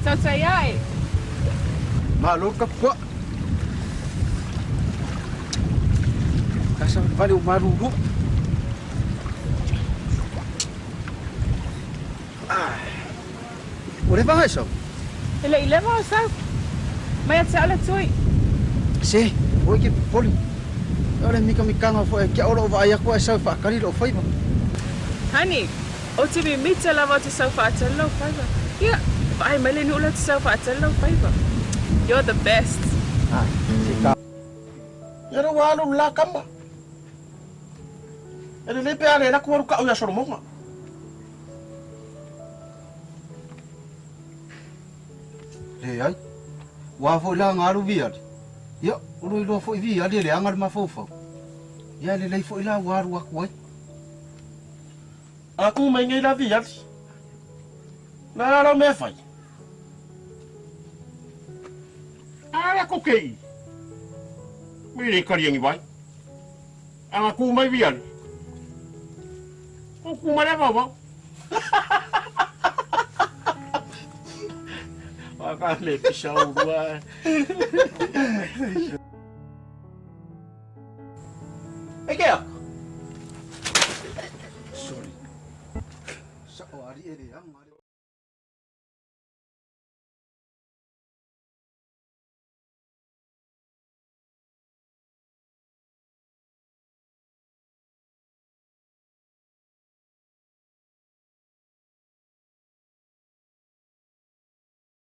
Tautai ae. Malo le tapuaa. Lasa vale o malulu. Ah. Ua leva ona e sau? E le i leva o sau. Mai ia te au le tui. Se, aua e te popole. O le mikamikaga foi ia te au lou vaai atu a e sau e faatali lou faiva. Honey, ou te mimita lava ou te sau faatali lou faiva. Ia, vaai mai le nuu lea ou te sau faatali lou faiva. You're the best. Ah, se ka. Ia lea ua alu le la tama. E lelei pe a le alu atu alu tau ia Solomona. Leai. Ua a foi la na alu Viali? Ia, ua lua iloa foi Viali e leaga le mafaufau. Ia, e lelei foi la ua alu atu ai. A tu mai nei la Viali. O le a la lau mea e fai? A la ko kei. Me le kari angi vai. A na tu mai Viali. O ku mai le vau. Waka me pisa urua. E ke aka. Sorry. Sa o ari e leaga.